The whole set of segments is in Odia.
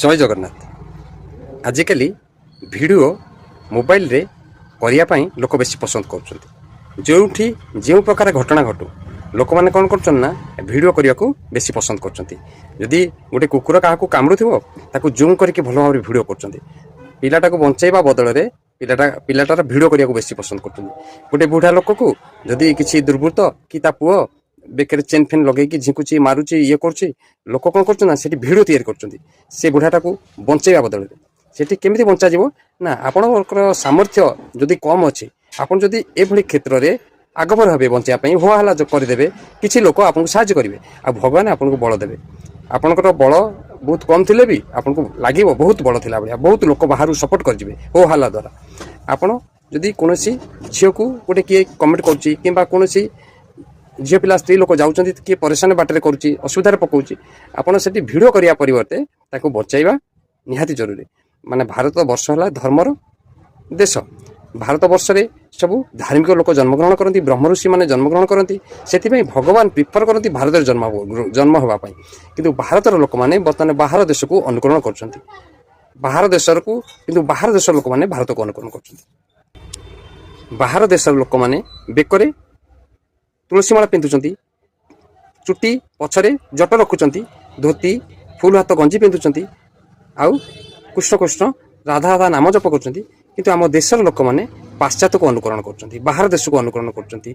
ଜୟ ଜଗନ୍ନାଥ। ଆଜିକାଲି ଭିଡ଼ିଓ ମୋବାଇଲରେ କରିବା ପାଇଁ ଲୋକ ବେଶୀ ପସନ୍ଦ କରୁଛନ୍ତି। ଯେଉଁଠି ଯେଉଁ ପ୍ରକାର ଘଟଣା ଘଟୁ, ଲୋକମାନେ କ'ଣ କରୁଛନ୍ତି ନା ଭିଡ଼ିଓ କରିବାକୁ ବେଶୀ ପସନ୍ଦ କରୁଛନ୍ତି। ଯଦି ଗୋଟେ କୁକୁର କାହାକୁ କାମୁଡ଼ୁଥିବ, ତାକୁ ଜୁମ୍ କରିକି ଭଲ ଭାବରେ ଭିଡ଼ିଓ କରୁଛନ୍ତି। ପିଲାଟାକୁ ବଞ୍ଚେଇବା ବଦଳରେ ପିଲାଟାର ଭିଡ଼ିଓ କରିବାକୁ ବେଶୀ ପସନ୍ଦ କରୁଛନ୍ତି। ଗୋଟେ ବୁଢ଼ା ଲୋକକୁ ଯଦି କିଛି ଦୁର୍ବୃତ୍ତ କି ତା ପୁଅ ବେକରେ ଚେନ୍ ଫେନ୍ ଲଗେଇକି ଝିଙ୍କୁଛି, ମାରୁଛି, ଇଏ କରୁଛି, ଲୋକ କ'ଣ କରୁଛନ୍ତି ନା ସେଠି ଭିଡ଼ିଓ ତିଆରି କରୁଛନ୍ତି ସେ ବୁଢ଼ାଟାକୁ ବଞ୍ଚେଇବା ବଦଳରେ। ସେଠି କେମିତି ବଞ୍ଚାଯିବ ନା ଆପଣଙ୍କର ସାମର୍ଥ୍ୟ ଯଦି କମ୍ ଅଛି, ଆପଣ ଯଦି ଏଭଳି କ୍ଷେତ୍ରରେ ଆଗଭର ହେବେ, ବଞ୍ଚିବା ପାଇଁ ହୋ ହାଲା କରିଦେବେ, କିଛି ଲୋକ ଆପଣଙ୍କୁ ସାହାଯ୍ୟ କରିବେ ଆଉ ଭଗବାନ ଆପଣଙ୍କୁ ବଳ ଦେବେ। ଆପଣଙ୍କର ବଳ ବହୁତ କମ୍ ଥିଲେ ବି ଆପଣଙ୍କୁ ଲାଗିବ ବହୁତ ବଳ ଥିଲା ଭଳିଆ। ବହୁତ ଲୋକ ବାହାରୁ ସପୋର୍ଟ କରିଯିବେ ହୋ ହାଲା ଦ୍ୱାରା। ଆପଣ ଯଦି କୌଣସି ଝିଅକୁ ଗୋଟେ କିଏ କମେଣ୍ଟ କରୁଛି କିମ୍ବା କୌଣସି ଝିଅ ପିଲା, ସ୍ତ୍ରୀ ଲୋକ ଯାଉଛନ୍ତି, କିଏ ପରେଶାନ ବାଟରେ କରୁଛି, ଅସୁବିଧାରେ ପକାଉଛି, ଆପଣ ସେଠି ଭିଡ଼ିଓ କରିବା ପରିବର୍ତ୍ତେ ତାକୁ ବଚାଇବା ନିହାତି ଜରୁରୀ। ମାନେ ଭାରତ ବର୍ଷ ହେଲା ଧର୍ମର ଦେଶ। ଭାରତ ବର୍ଷରେ ସବୁ ଧାର୍ମିକ ଲୋକ ଜନ୍ମଗ୍ରହଣ କରନ୍ତି, ବ୍ରହ୍ମ ଋଷିମାନେ ଜନ୍ମଗ୍ରହଣ କରନ୍ତି। ସେଥିପାଇଁ ଭଗବାନ ପ୍ରିଫର କରନ୍ତି ଭାରତରେ ଜନ୍ମ ହେବା ପାଇଁ। କିନ୍ତୁ ଭାରତର ଲୋକମାନେ ବର୍ତ୍ତମାନ ବାହାର ଦେଶକୁ ଅନୁକରଣ କରୁଛନ୍ତି, ବାହାର ଦେଶକୁ। କିନ୍ତୁ ବାହାର ଦେଶର ଲୋକମାନେ ଭାରତକୁ ଅନୁକରଣ କରୁଛନ୍ତି। ବାହାର ଦେଶର ଲୋକମାନେ ବେକରେ ତୁଳସୀ ମାଳା ପିନ୍ଧୁଛନ୍ତି, ଚୁଟି ପଛରେ ଜଟ ରଖୁଛନ୍ତି, ଧୋତି, ଫୁଲ ହାତ ଗଞ୍ଜି ପିନ୍ଧୁଛନ୍ତି ଆଉ କୃଷ୍ଣ କୃଷ୍ଣ, ରାଧା ରାଧା ନାମ ଜପ କରୁଛନ୍ତି। କିନ୍ତୁ ଆମ ଦେଶର ଲୋକମାନେ ପାଶ୍ଚାତ୍ୟକୁ ଅନୁକରଣ କରୁଛନ୍ତି, ବାହାର ଦେଶକୁ ଅନୁକରଣ କରୁଛନ୍ତି।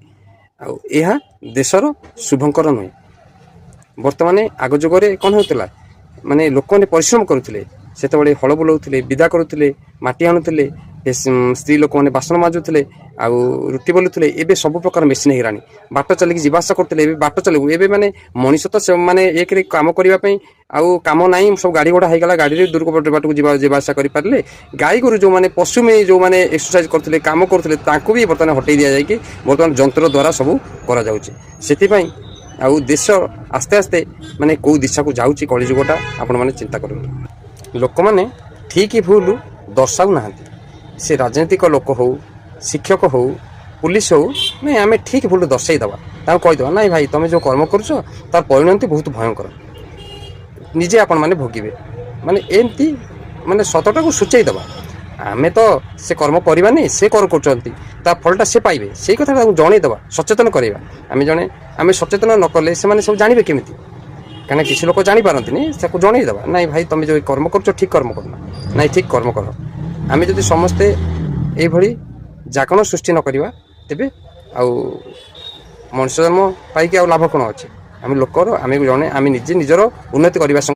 ଆଉ ଏହା ଦେଶର ଶୁଭଙ୍କର ନୁହେଁ। ବର୍ତ୍ତମାନ ଆଗ ଯୁଗରେ କ'ଣ ହେଉଥିଲା? ମାନେ ଲୋକମାନେ ପରିଶ୍ରମ କରୁଥିଲେ। ସେତେବେଳେ ହଳ ବୁଲାଉଥିଲେ, ବିଦା କରୁଥିଲେ, ମାଟି ଆଣୁଥିଲେ, ସ୍ତ୍ରୀ ଲୋକମାନେ ବାସନ ମାଜୁଥିଲେ ଆଉ ରୁଟି ବେଲୁଥିଲେ। ଏବେ ସବୁ ପ୍ରକାର ମେସିନ୍ ହେଇଗଲାଣି। ବାଟ ଚାଲିକି ଯିବା ଆସିବା କରୁଥିଲେ, ଏବେ ବାଟ ଚାଲିବୁ। ଏବେ ମାନେ ମଣିଷ ତ ସେମାନେ ଏକରେ କାମ କରିବା ପାଇଁ ଆଉ କାମ ନାହିଁ, ସବୁ ଗାଡ଼ି ଘୋଡ଼ା ହେଇଗଲା। ଗାଡ଼ିରେ ଦୂରକୁ ବାଟକୁ ଯିବା ଆସିବା କରିପାରିଲେ। ଗାଈ ଗୋରୁ ଯେଉଁମାନେ ପଶୁ ଯେଉଁମାନେ ଏକ୍ସରସାଇଜ କରୁଥିଲେ, କାମ କରୁଥିଲେ, ତାଙ୍କୁ ବି ବର୍ତ୍ତମାନ ହଟେଇ ଦିଆଯାଇକି ବର୍ତ୍ତମାନ ଯନ୍ତ୍ର ଦ୍ୱାରା ସବୁ କରାଯାଉଛି। ସେଥିପାଇଁ ଆଉ ଦେଶ ଆସ୍ତେ ଆସ୍ତେ ମାନେ କେଉଁ ଦିଶାକୁ ଯାଉଛି କଳିଯୁଗଟା, ଆପଣମାନେ ଚିନ୍ତା କରନ୍ତୁ। ଲୋକମାନେ ଠିକ୍ ଭୁଲ ଦର୍ଶାଉନାହାନ୍ତି। ସେ ରାଜନୈତିକ ଲୋକ ହଉ, ଶିକ୍ଷକ ହଉ, ପୁଲିସ ହଉ, ନାଇଁ, ଆମେ ଠିକ୍ ଭୁଲ ଦର୍ଶାଇ ଦେବା, ତାଙ୍କୁ କହିଦେବା, ନାଇଁ ଭାଇ, ତୁମେ ଯେଉଁ କର୍ମ କରୁଛ ତାର ପରିଣତି ବହୁତ ଭୟଙ୍କର, ନିଜେ ଆପଣମାନେ ଭୋଗିବେ। ମାନେ ଏମିତି ମାନେ ସତଟାକୁ ସୂଚାଇ ଦେବା। ଆମେ ତ ସେ କର୍ମ କରିବାନି, ସେ କର୍ମ କରୁଛନ୍ତି, ତା ଫଳଟା ସେ ପାଇବେ। ସେଇ କଥାଟା ତାଙ୍କୁ ଜଣେଇଦେବା, ସଚେତନ କରାଇବା। ଆମେ ସଚେତନ ନ କଲେ ସେମାନେ ସବୁ ଜାଣିବେ କେମିତି? କାହିଁକିନା କିଛି ଲୋକ ଜାଣିପାରନ୍ତିନି। ତାକୁ ଜଣେଇଦେବା, ନାଇଁ ଭାଇ, ତୁମେ ଯେଉଁ କର୍ମ କରୁଛ ଠିକ୍ କର୍ମ କରୁନ, ନାଇଁ ଠିକ୍ କର୍ମ କର। ଆମେ ଯଦି ସମସ୍ତେ ଏଇଭଳି ଜାଗରଣ ସୃଷ୍ଟି ନ କରିବା, ତେବେ ଆଉ ମଣିଷ ଜନ୍ମ ପାଇକି ଆଉ ଲାଭ କ'ଣ ଅଛି? ଆମେ ଲୋକର ଆମେ ଜଣେ, ଆମେ ନିଜେ ନିଜର ଉନ୍ନତି କରିବା ସଙ୍ଗେ